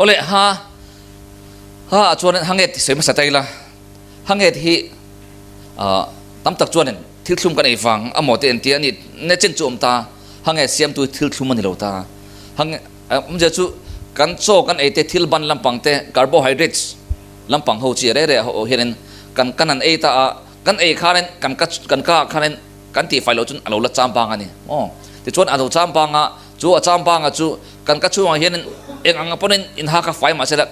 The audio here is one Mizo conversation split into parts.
Awle ha ha ah chuan hanget sawi hmasa ta ila hanget hi ah tam tak chuanin thil thlum kan ei vang a maw te an ti a ni na chen chu awm ta hanget siamtu hi thil thlum a ni lo ta hang awmzia chu kan chaw kan ei te thil ban lampang te carbohydrates lampang ho chi reh reh ho hianin kan kan han ei ta a kan ei khanin kan ka kan ka ah khanin kan tihfai loh chuan a lo la cham bang a ni maw tichuan a lo cham bang a chu a cham bang a chu kan ka chhungah hianin eng ang pawhin in ha kha fai mahse la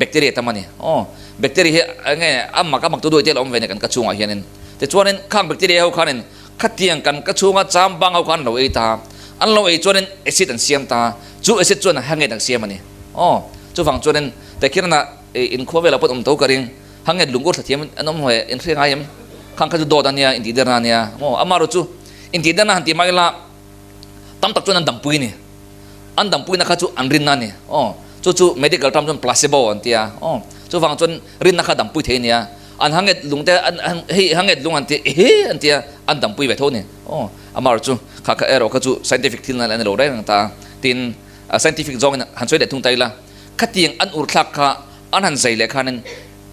bacteria tam a ni aw bacteria hi eng nge a mak a mak tu duai te a lo awm ve a ni kan ka chhungah hianin tichuanin khang bacteria ho khanin khatiang kan ka chhunga cham bang ho khan an lo ei ta an lo ei chuanin acid an siam ta chu acid chuan a hanget an siam a ni aw chuvang chuanin tehkhian a inkhua velah pawh an awm tho ka ring. Hanget lungur thla thiam an awm hnuai in hre ngai em? Khang kha chu dawt a nia, intihderna a nia. Maw? Amaherawh chu intihderna han tih mai ila tam tak chuan an dampui a ni. An dampuina kha chu an rinna a ni. Aw, chu chu medical term chuan placebo an ti a. Aw, chuvang chuan rinna kha dampui thei a nia. An hanget lung te an hei hanget lung an ti ehe an ti a, an dampui ve tho a ni. Aw, amaherawh chu kha kha erawh kha chu scientific thil a ni lo reng reng ta a. Tin, scientific zawngin han sawi leh thung ta ila, khatiang an ur thlak kha An han zai leh khanin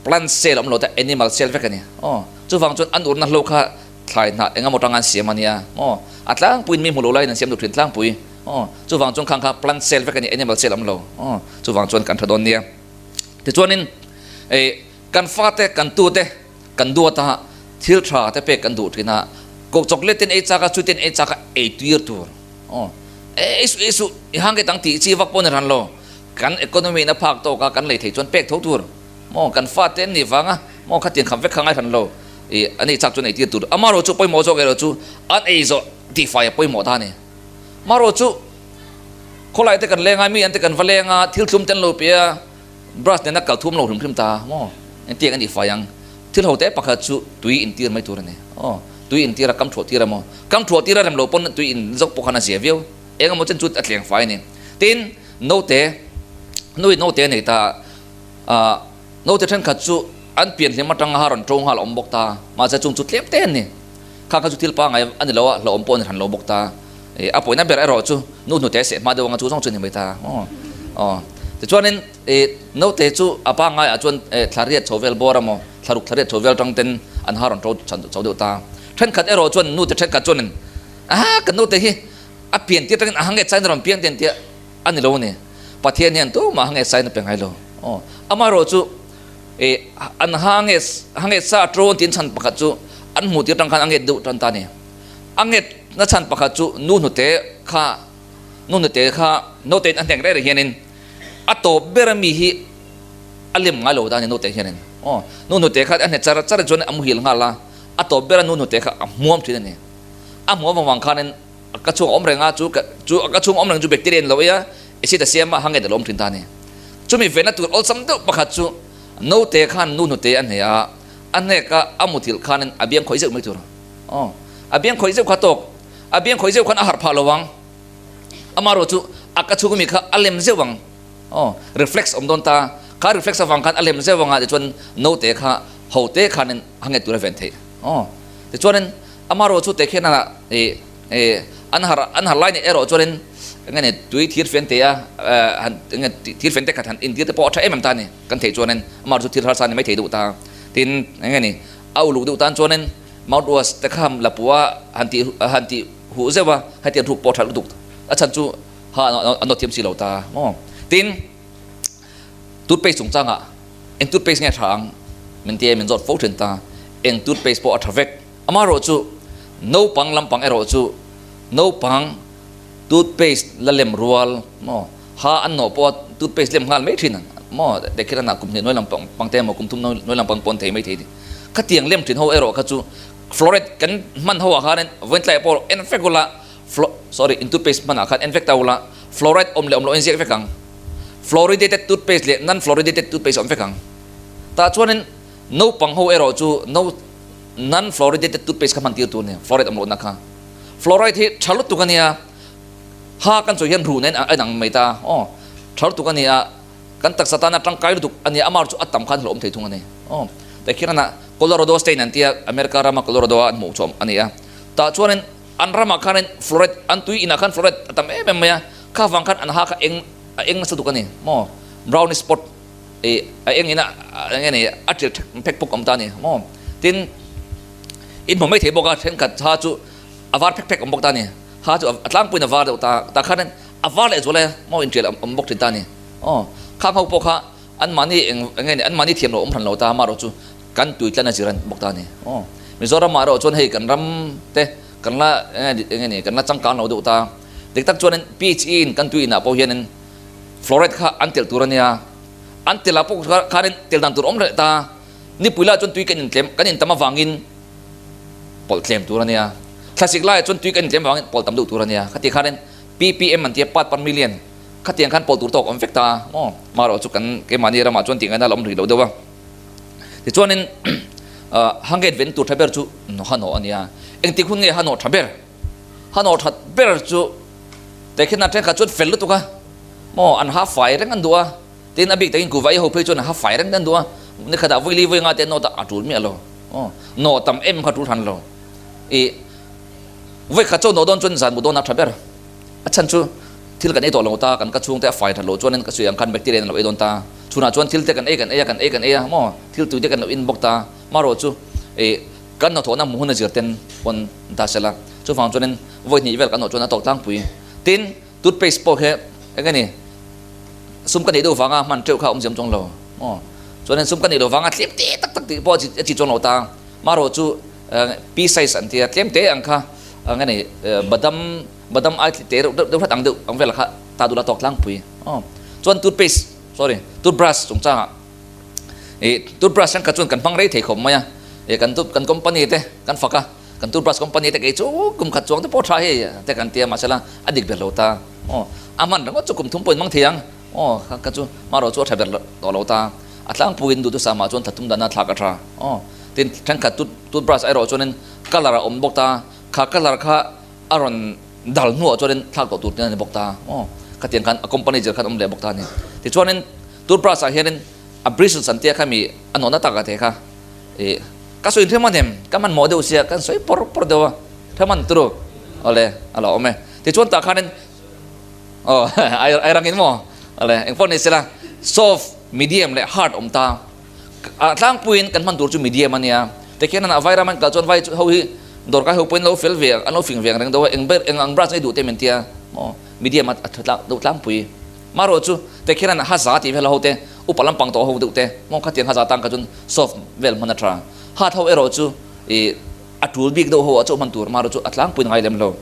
plant cell a awm lo ta animal cell vek a ni. Aw, chuvang chuan an urna hlo kha thlai hnah eng emaw tanga an siam a nia. Aw, a tlangpuiin mi hmu lo laiin an siam duh thin tlangpui. Aw, chuvang chuan khang kha plant cell vek a ni, animal cell a awm lo. Aw, chuvang chuan kan tha dawn nia. Tichuanin ei kan fate, kan tute, kan duata thil tha te pek kan duh thin a, ko chocolate ten ei chak a, sweet ten ei chak a, ei tuir tur. Aw, ei suh, ei suh, i hang ke tang tih chi vak pawh ni ran lo. Kan economy in a phak tawk a, kan lei thei chuan pek tho tur maw kan fa te an nih vang a maw khatiang kham vek kha ngai hran lo i an ei chak chuan ei tir tur amaherawh chu pawimawh zawk erawh chu an ei zawh tihfai a pawimawh ta a ni. Amaherawh chu khawlai te kan leng a, mi an te kan va leng a, thil thlum te an lo pe a, brush nena kal thum lo hrim hrim ta maw engtiang an tihfai ang thil ho te pakhat chu tui in tir mai tur a ni aw tui in tir a kam thuah tir a maw kam thuah tir a rem lo pawn tui in zawk pawh khan a zia viau eng emaw chen chu a tleng fai a ni. Tin, note, nui note nei ta, ah, note thenkhat chu an pian hlim atanga ha rawn to nghal a awm bawk ta, mahse chung chu tlem te an ni. Kha kha chu thil pangngai a ni lo a, hlauhawm pawh a ni hran lo bawk ta. Eh, a pawina ber erawh chu nu hnute seh hma deuh anga chu zawng chu a ni mai ta. Aw, aw. Tichuanin, eh, note chu a pangngaiah chuan, eh, thla riat chho vel bawr emaw, thla ruk thla riat chho vel atang ten an ha rawn to chho deuh ta. Thenkhat erawh chuan nute thenkhat chuanin, ah, kan note hi A pian tir takin a hange chain a rawn piang ten tia a ni lo a ni. Pathian hian tumah hange chain a pe ngai lo. Aw, amaherawh chu e an hange hange sa a ṭawn tiin chhan pakhat chu an hmuh tir tang khan a nget deuh tan ta a ni. A nget na chhan pakhat chu nu hnute kha nu hnute kha naute in a hnek reng reng hianin a tawp ber ami hi a lem ngai lo ta a ni naute hianin. Aw, nu hnute kha a hne char char chuan a muhil nghal a, a tawp ber a nu hnute kha a hmuam ṭhin a ni. A hmuam avang khanin Ka chhung awm reng a, chu chu ka chhung awm reng chu bacteria in lo ei a, acid a siam a, hanged a lo awm thin ta a ni. Chumi venna tur awlsam deuh pakhat chu naute khan nu hnute a hne a, a hnek a, a muthilh khanin a biang khawih zeuh mai tur. Aw, a biang khawih zeuh kha tawk, a biang khawih zeuh khan a harh phah lo ang. Amaherawh chu a ka chhung ami kha a lem zeuh ang. Aw, reflex awm dawn ta, kha reflex avang khan a lem zeuh ang a, tichuan naute kha hote khanin hanged tur a ven theih. Aw, tichuanin Amaherawh chu teh khian a ih ih an har an har lai nih erawh chuanin eng nge tui thir fen te a han eng nge thir fen te khat han intir te pawh a tha em em ta a ni kan theih chuanin amaherawh chu thil harsa ni mai thei duh ta tin eng nge ni a uluk deuh tan chuanin mouthwash te kha lapua han tih han tih huh zeuh a hetiang ruk pawh a tha lutuk a chhan chu ha an nawt thiam si lo ta maw tin toothpaste chungchangah eng toothpaste nge a tha ang min tia min zawt fo thin ta eng toothpaste pawh a tha vek. Amaherawh chu naupang lampang erawh chu naupang toothpaste la lem rual maw ha an nawh pawh a toothpaste lem nghal mai thin ang maw te khian a kum hnih nuai lampang pang te emaw kum thum nuai lampang pawh an thei mai thei khatiang lem thin ho erawh kha chu fluoride kan hman ho ah khanin vawiin tlaiah pawh en vek ula sorry in toothpaste hman ah khan en vek ta ula fluoride awm leh awm loh a inziak vek ang fluoridated toothpaste leh non fluoridated toothpaste a awm vek ang tah chuanin naupang ho erawh chu no Non-fluoridated toothpaste kha hman tir tur a ni, fluoride awm lohna kha. Fluoride hi tha lutuk a nia, ha kan sawi hian ruh nen a inang mai ta, aw, tha lutuk a nia, kan taksa tana tangkai lutuk a nia, amah chu a tam khan hlauhawm thei thung a ni, aw. Tah khian a Colorado state an tia, America rama Colorado a an hmuh chhuah a ni a, tah chuanin an ramah khanin fluoride, an tui inah khan fluoride a tam em em mai a, kha vang khan an ha kha eng a eng nasa tuk a ni, maw. Brownish spot ih a engin a enge ni a ṭil phek phuk awm ta a ni maw? Tin, in hmu mai thei bawk a, thenkhat ha chu a var phek phek awm bawk ta a ni. Ha chu a tlangpuiin a var deuh ta, tah khan a var leh zual e maw inṭial awm bawk ṭhin ta a ni. Aw, khang ho pawh kha anmahni eng enge ni anmahni thiam lo awm hran lo ta, amaherawh chu kan tui tlan a zir a ni bawk ta a ni. Aw, Mizoramah erawh chuan hei kan ram te kan la enge enge ni kan la changkang lo deuh ta. Dik tak chuanin PHE in kan tui inah pawh hianin Fluoride kha an telh tur a nia, an telh ah pawh khanin tel dan tur awm leh ta, nipui laiah chuan tui kan intlem kan intam avangin pawlh tlem tur a nia, thlasik laiah chuan tui kan intlem avangin pawlh tam deuh tur a nia, khati khanin ppm an tia part per million khatiang khan pawlh tur tawk awm vek ta maw, marawh chu kan keimahni ramah chuan tih ngaihna la awm rih lo deuh a, tichuanin hangate ven tur tha ber chu hanawh a nia, engtik hun nge hanawh tha ber? Hanawh that ber chu tehkhin a thenkhat chuan fel lutuk a, maw an ha fai reng an duh a, tin a bik takin kuva i ho phei chuan an ha fai reng te an duh a, nikhatah vawi li vawi nga te an nawt a, a tul miah lo, aw nawh tam em kha a tul hran lo, ih vawi khat chaw nawh dawn chuan zan bu dawn a tha ber, a chhan chu thil kan ei tawh lo ta, kan ka chhung te a fai that loh chuanin ka sawi ang khan bacteria in an lo ei dawn ta, chhunah chuan thil te kan ei kan ei a, kan ei kan ei a, maw thil tui te kan lo in bawk ta, marawh chu ih. Kan hnathawhna hmuh hun a zir ten pawn an ta sela, chuvang chuanin vawi hnih vel kan hnawh chuan a tawk tlangpui. Tin, toothpaste pawh hi eng nge ni, sum ka neih deuh vanga hman teuh kha a awmziam chuang lo maw? Chuanin sum ka neih loh vanga tlem te tak tak tih pawh a chi chuang lo ta. Marawh chu pea size an tia, tlem te ang kha eng nge ni badam badam ai te deuh deuh hrat ang deuh ang vel kha ta duh la tawk tlangpui. Chuan toothpaste sorry toothbrush chungchangah Ih toothbrush thenkhat chuan kan hmang rei thei khawp mai a, ih kan tooth kan company te kan fak a, kan toothbrush company te kei chu kum khat chuang te pawh tha hei te kan tia mahsela a dik ber lo ta aw a hman ringawt chu kum thum pawhin hmang thei ang aw kha kha chu marawh chu a tha ber tawh lo ta a tlangpuiin duhthusam ah chuan thathum dana thlak a tha aw tin thenkhat tooth toothbrush erawh chuanin colour a awm bawk ta kha colour kha a rawn dal hnuah chuanin thlak tawh tur te a ni bawk ta aw khatiang khan a company zir khan awm leh bawk ta a ni tichuanin Toothbrush ah hianin a bristles an tia kha mi a nawhna tak a te kha ih ka sawi hre man em ka hmanhmawh deuh sia kan sawi pawr pawr deuh a hre man turu awle a lo awm e tichuan tah khanin aw ai ai rangin maw awle engpawh ni sela soft medium leh hard awm ta a tlangpuiin kan hman tur chu medium a nia tikhian a vai ram an kal chuan vai ho hi dawrkai ho pawhin lo fel ve an lo fing ve ang reng deuh a eng ber eng ang brush nge duh te min tia maw medium a tha deuh tlangpui. Marawh chu Tekhiran a haza tih vel ho te, upa lampang tawh ho deuh te, mawng khatiang haza tang kha chuan soft vel hman a tha. Hat ho erawh chu ih a tul bik deuh ho ah chauh hman tur, marawh chu a tlangpuiin ngai lem lo.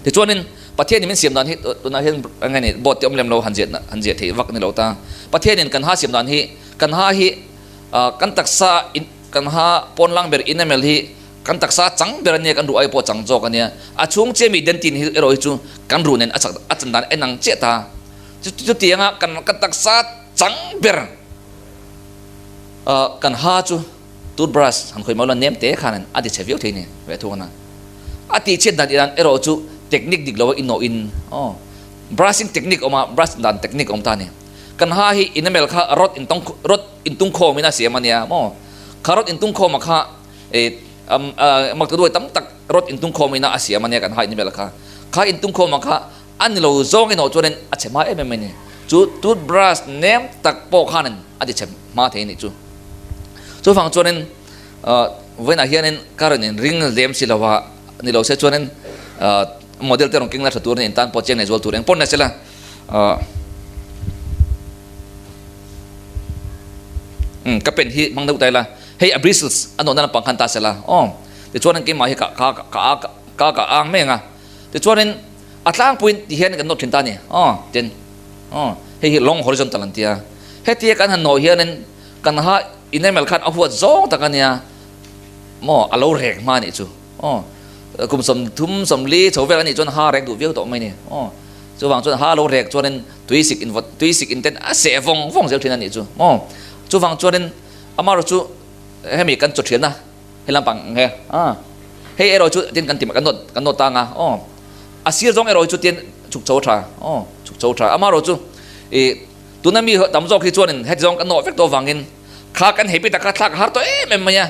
Tichuanin Pathianin min siam dan hi tunah hian eng nge ni board te awm lem lo han ziah han ziah theih vak a ni lo ta. Pathianin kan ha siam dan hi kan ha hi kan taksa in kan ha pawn lang ber enamel hi Kan taksa chang ber a nia, kan ruh ai pawh chang zawk a nia. A chhung chiah mi dentin hi erawh hi chu kan ruh nen a chak a chan dan en ang chiah ta. Chutianga kan kan taksa chang ber kan ha chu toothbrush han khawih mai lo nem te khan a ti chhe viau thei ni ve thung a na. A tih chhiat dan iran erawh chu technique dik lo a inawh in aw brushing technique awm a brush dan technique awm ta a ni. Kan ha hi enamel kha rod intawng rod intungkhawm in a siam a nia maw. Kha rod intungkhawm a kha Maktaduai tam tak rawt intung khawm ina a siam a nia kan ha in vel kha. Kha intung khawm ang kha a ni lo zawng in awh chuanin a chhe hma em em mai ni. Chu toothbrush nem tak pawh khanin a ti chhe hma thei a nih chu. Chuvang chuanin vawiinah hianin ka rawn in ring lem si lo a, ni lo se chuanin model te rawn keng la tha tur a ni in tan pawh chiang leh zual tur engpawh ni se la. Umm ka pen hi hmang deuh ta ila hei a bristles a nawhna lampang khan ta sela aw tichuanin keimah hi ka ka ka a ka ka ang mai ang a tichuanin a tlangpuiin ti hian kan nawt thin ta a ni aw tin aw hei hi long horizontal an tia hetia kan han nawh hianin kan ha enamel khan a huat zawng tak a nia maw a lo rek hma a nih chu aw kum 30 40 chho vel a nih chuan ha rek duh viau tawh mai a ni aw. Chuvang chuan ha lo rek chuanin tui sik in vawt tui sik in ten a seh vawng vawng zel thin a nih chu maw. Chuvang chuanin amaherawh chu hemi kan chaw thianna he lampang ang he a hei erawh chu tin kan ti kan nawt kan nawt tang a aw a sir zawng erawh chu tin chhuk chho tha aw chhuk chho tha amaherawh chu ih tuna mi tam zawk hi chuanin heti zawng kan nawh vek tawh avangin kha kan happy tak kha thlak a har tawh em em mai a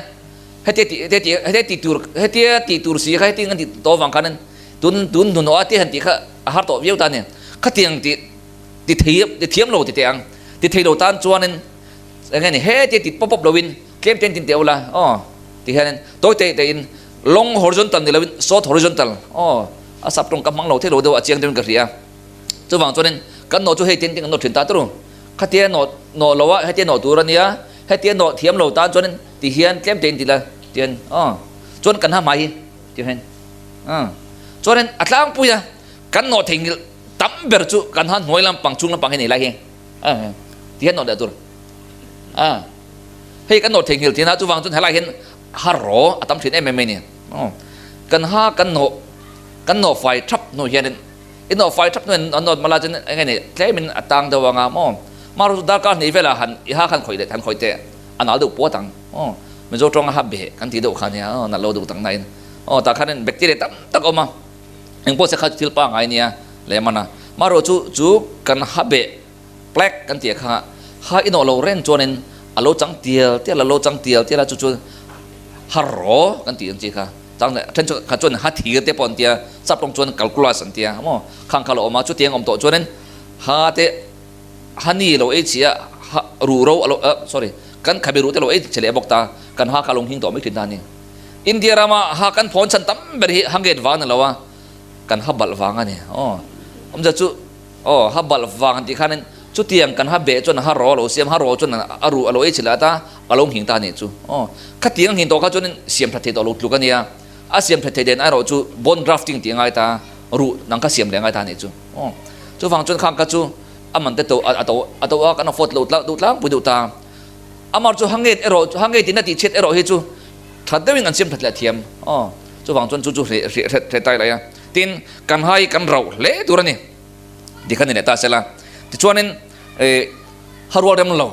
hetia tih hetia tih hetia tih tur hetia tih tur si kha heti kan tih tawh avang khanin Tun tun hnu nawh a ti han tih kha a har tawh viau ta a ni. Khatiang ti ti thei ti thiam lo ti teh ang. Ti thei lo tan chuanin eng nge ni hetia ti pawp pawp loin tlem tlem tin teh ula aw ti hianin tawi te te in long horizontal ni loin short horizontal aw a sap tawng ka hmang lo thei lo deuh a chiang deuhin ka hria. Chuvang chuanin kan nawh chu hei tin tin kan nawh thin ta turu. Khatia nawh nawh lo a hetia nawh tur a nia, hetia nawh thiam lo tan chuanin ti hian tlem te in ti la tian aw chuan kan ha hmai hi ti hian aw chuanin a tlangpui a kan nawh theihnghilh tam ber chu kan ha hnuai lampang chung lampang hi nei lai hi ti hian nawh leh tur a hei kan nawh theihnghilh thin a chuvang chuan helai hian ha raw a tam thin em em mai ni aw kan ha kan nawh kan nawh fai thap hnu hianin I nawh fai thap hnuin an nawt mala chuan eng nge ni tlemin a tang deuh anga maw marawh chu darkar hnih velah han i ha khan khawih leh han khawih teh a nal deuh puat ang aw Mizo tawnga ha beh kan tih deuh kha nia aw nalh lo deuh tak na in aw tah khanin bacteria tam tak a awm a engpawh se kha chu thil pangngai nia leh man a marawh chu chu kan ha beh plaque kan tih kha ha i nawh lo reng chuanin a lo chang tial tial a lo chang tial tial a chu chu ha raw kan tih ang chi kha. Chang leh then chu kha chuan ha thir te pawh an tia, sap tawng chuan calculus an tia maw, khang kha lo awm a, chutiang awm tawh chuanin ha te honey lo ei chhi a, ha ruh ro a lo ah sorry kan khabe ruh te lo ei chhe leh bawk ta, kan ha kha lo nghing tawh mai thin ta a ni. India rama ha kan phawn chhan tam ber hi ha nget vang ni lo a, kan ha balh vang a ni aw, awmzia chu aw ha balh vang an tih khanin chutiang kan ha beh chuan ha ro a lo siam, ha ro chuan a ruh a lo ei chhe leh ata, A lo nghing ta anih chu. Aw, khatiang a nghing tawh kha chuanin siam that thei tawh lo tluk a nia. A siam that thei den erawh chu bone grafting tih a ngai ta, ruh nang kha siam leh a ngai ta anih chu. Aw, chuvang chuan khang kha chu a man te to a to a to a kan afford lo tlang duh tlangpui duh ta. Amar chu hangate erawh hangate in a tih chhiat erawh hi chu tha deuhin an siam that leh a thiam. Aw, chuvang chuan chu chu hreh hreh hreh tai lai a. Tin, kan hai kan rauh hle tur a ni. Tikhan ni leh ta sela. Tichuanin eh ha rual rem lo.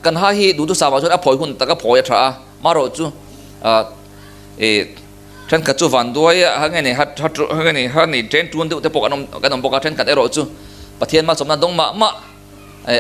Kan ha hi duhthusam ah chuan a phawi hun tak a phawi a tha a, marawh chu thenkhat chu van duai a ha nge ni ha nge ni ha ni chen tun deuh te pawh kan awm kan awm bawk a, thenkhat erawh chu Pathian malsawmna dawng mah mah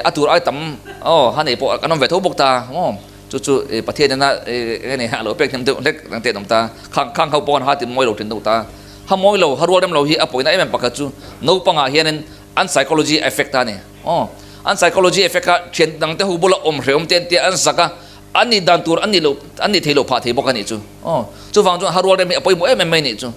a tur ai tam aw ha nei pawh kan awm ve tho bawk ta maw chu chu Pathian ina nge ni a lo pek hnem deuh hlek ang te an awm ta, khang khang ho pawh an ha ti mawi lo thin deuh ta, ha mawi lo ha rual rem lo hi a pawina em em pakhat chu naupangah hianin an psychology a effect ta a ni. Aw, an psychology effect kha thian dang te ho bula awm hrehawm te an tia an zak a, an nih dan tur an nih loh, an nih thei loh phah thei bawk a nih chu. Aw, chuvang chuan harual rem hi a pawimawh em em mai nih chu.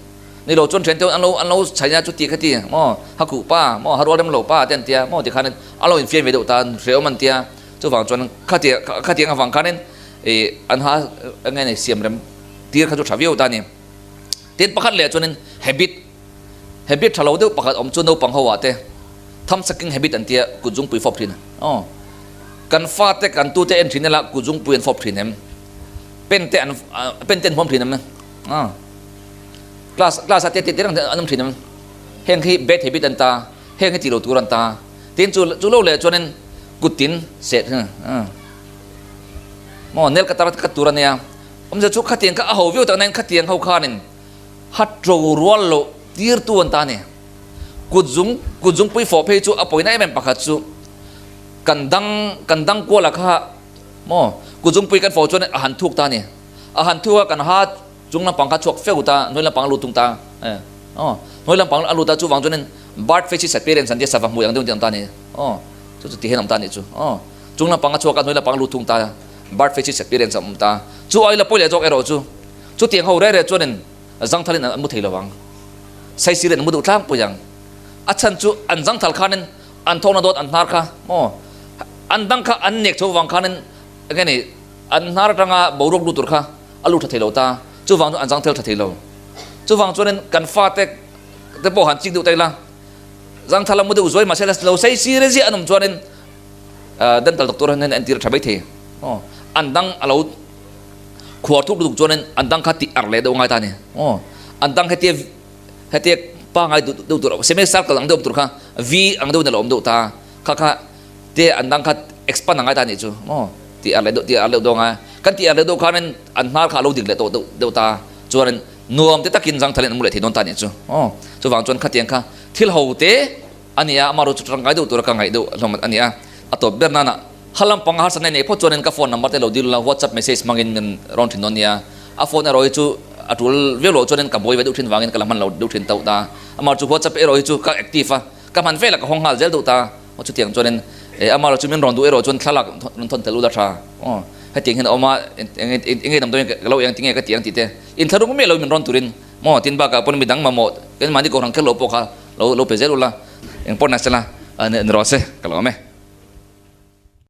Ni lo chuan thian te an lo an lo chhaih nia chuti kha ti maw, hakhuh pa maw, harual rem lo pa te an tia maw tikhan an lo infiam ve deuh ta hrehawm an tia, chuvang chuan khatia khatiang avang khanin ih an ha eng nge ni siam rem tir kha chu tha viau ta a ni. Tin pakhat leh chuanin habit, habit tha lo deuh pakhat awm chu naupang ho ah te, Thumb sucking habit an tia kut zungpui fawp thin aw. Kan fate kan tute en thin ila kut zungpui an fawp thin em? Pen te an pen te an huam thin em? Aw. Class class a te te reng an awm thin em? Heng hi bad habit an ta, heng hi ti lo tur an ta. Tin chu chu lo leh chuanin kut tin seh thin a. Maw nail cutter cut tur a nia. Awmzia chu khatiang kha a ho viau tak nain khatiang ho khanin hat ṭo rual loh tirtu an ta a ni. Kut zung kut zungpui fawh phei chu a pawina em em pakhat chu kan dang kan dang kual a kha maw kut zungpui kan fawh chuan a han thuk ta a ni. A han thuk a kan ha chung lampang kha chhuak feuh ta hnuai lampang a lut thung ta e aw hnuai lampang a lut a chuvang chuanin bird faces appearance an tia sava hmui ang deuh ang ta a ni aw chu chu ti hian a awm ta a nih chu aw chung lampang a chhuak a hnuai lampang a lut thung ta bird faces appearance a awm ta chu ai la pawi leh zawk erawh chu chutiang ho reh reh chuanin zangthalin an mu thei lo ang. Saisirin an mu duh tlangpui ang. A chhan chu an zangthal khanin an thawkna dawt an hnar kha maw an dang kha an nek chho vang khanin enge ni an hnar atanga boruak lut tur kha a lut tha thei lo ta. Chuvang chu an zangthel tha thei lo. Chuvang chuanin kan fate te pawh han chik deuh ta ila zangthal a mu deuh zuai mahse lo saisir ziah an awm chuanin dental doctor hian an entir tha mai thei. Aw an dang a lo Khuar thuk lutuk chuanin an dang kha tih arh leh deuh ngai ta a ni. Aw, an dang hetia hetia pangai duh deuh tur semi circle ang deuh awm tur kha V ang deuhin a lo awm deuh ta kha kha te an dang kha expand a ngai ta a nih chu. Aw, tih arh leh deuh tih arh leh deuh a ngai a. Kan tih arh leh deuh khanin an hnar kha a lo dik leh tawh deuh deuh ta chuanin nuam te takin zangthalin an mu leh thei dawn ta a nih chu. Aw, chuvang chuan khatiang kha thil ho te a ni a, amaherawhchu chu tangkai deuh tura ka ngaih deuh hlawm a ni a. A tawp ber nana ha lampanga harsatna nei phawt chuanin ka phone number te lo dil la, WhatsApp message hmangin min rawn thin dawn nia. A phone erawh hi chu a tul viau loh chuanin ka buai ve deuh thin vangin ka la hman lo deuh thin tauh ta. Amaherawhchu WhatsApp erawh hi chu ka active a, ka hman velah ka hawng nghal zel deuh ta. Chutiang chuanin E amah erawh chu min rawn duh erawh chuan thlalak rawn thawn tel ula tha. Aw hetiang hian a awm a, eng enge damdawi ka lo eng tinge ka ti ang tih te inthlahrung miah lo min rawn turin maw tin bakah pawn midang mamawh keimahni kohhran kher lo pawh kha lo lo pe zel ula engpawh nasa la ni rawh se ka lo awm e.